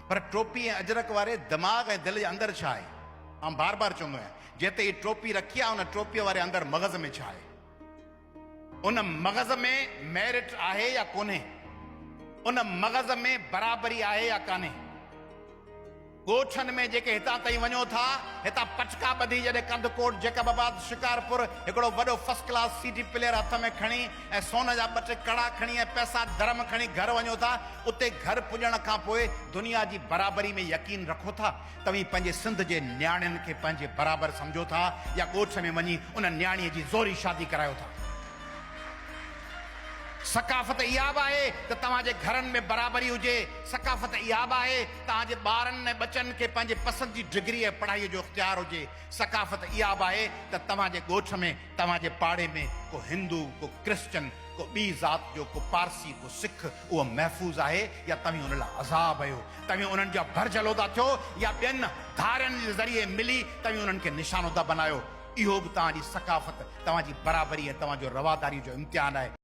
پر ٽوپي ۽ اجرڪ واري دماغ ۽ دل جي اندر ڇا آهي؟ آئون بار بار چوندو آهيان، جنهن تي هي ٽوپي رکي آهي، ان ٽوپيء واري اندر مغز ۾ ڇا آهي؟ ان مغز ۾ ميرٽ آهي يا ڪونهي؟ ان مغز ۾ برابري آهي يا ڪانهي؟ ڳوٺن ۾ جيڪي هتان تائين وڃو ٿا، هتان پٽڪا ٻڌي جڏهن ڪنڌڪوٽ، جيڪب آباد، شڪارپور هڪڙو وڏو first class C D player هٿ ۾ کڻي ۽ سون جا ٻه ٽي ڪڙا کڻي ۽ پئسا درم کڻي گهر وڃو ٿا، اتي گهر پڄڻ کان پوء دنيا جي برابري ۾ يقين رکو ٿا؟ توهين پنهنجي سنڌ جي نياڻين کي پنهنجي برابر سمجهو ٿا يا ڳوٺ ۾ وڃي ان نياڻيء جي زوري شادي ڪرايو ٿا؟ ثقافت اها به آهي ته توهان جي گهرن ۾ برابري هجي، ثقافت اها به آهي توهان جي ٻارن ۽ ٻچن کي پنهنجي پسند جي ڊگري ۽ پڙهائيء جو اختيار هجي، ثقافت اها به آهي ته توهان جي ڳوٺ ۾ توهان جي پاڙي ۾ ڪو هندو، ڪو ڪرسچن، ڪو ٻي ذات جو، ڪو پارسي، ڪو سک اهو محفوظ آهي يا توهين ان لاء عذاب آهيو، توهين انهن جا ڀرجهلو ٿا ٿيو يا ٻين ڌارين جي ذريعي ملي توهين انهن کي نشانو ٿا بنايو، اهو به توهان جي ثقافت، توهان جي برابري ۽ توهان جو رواداري جو امتحان آهي.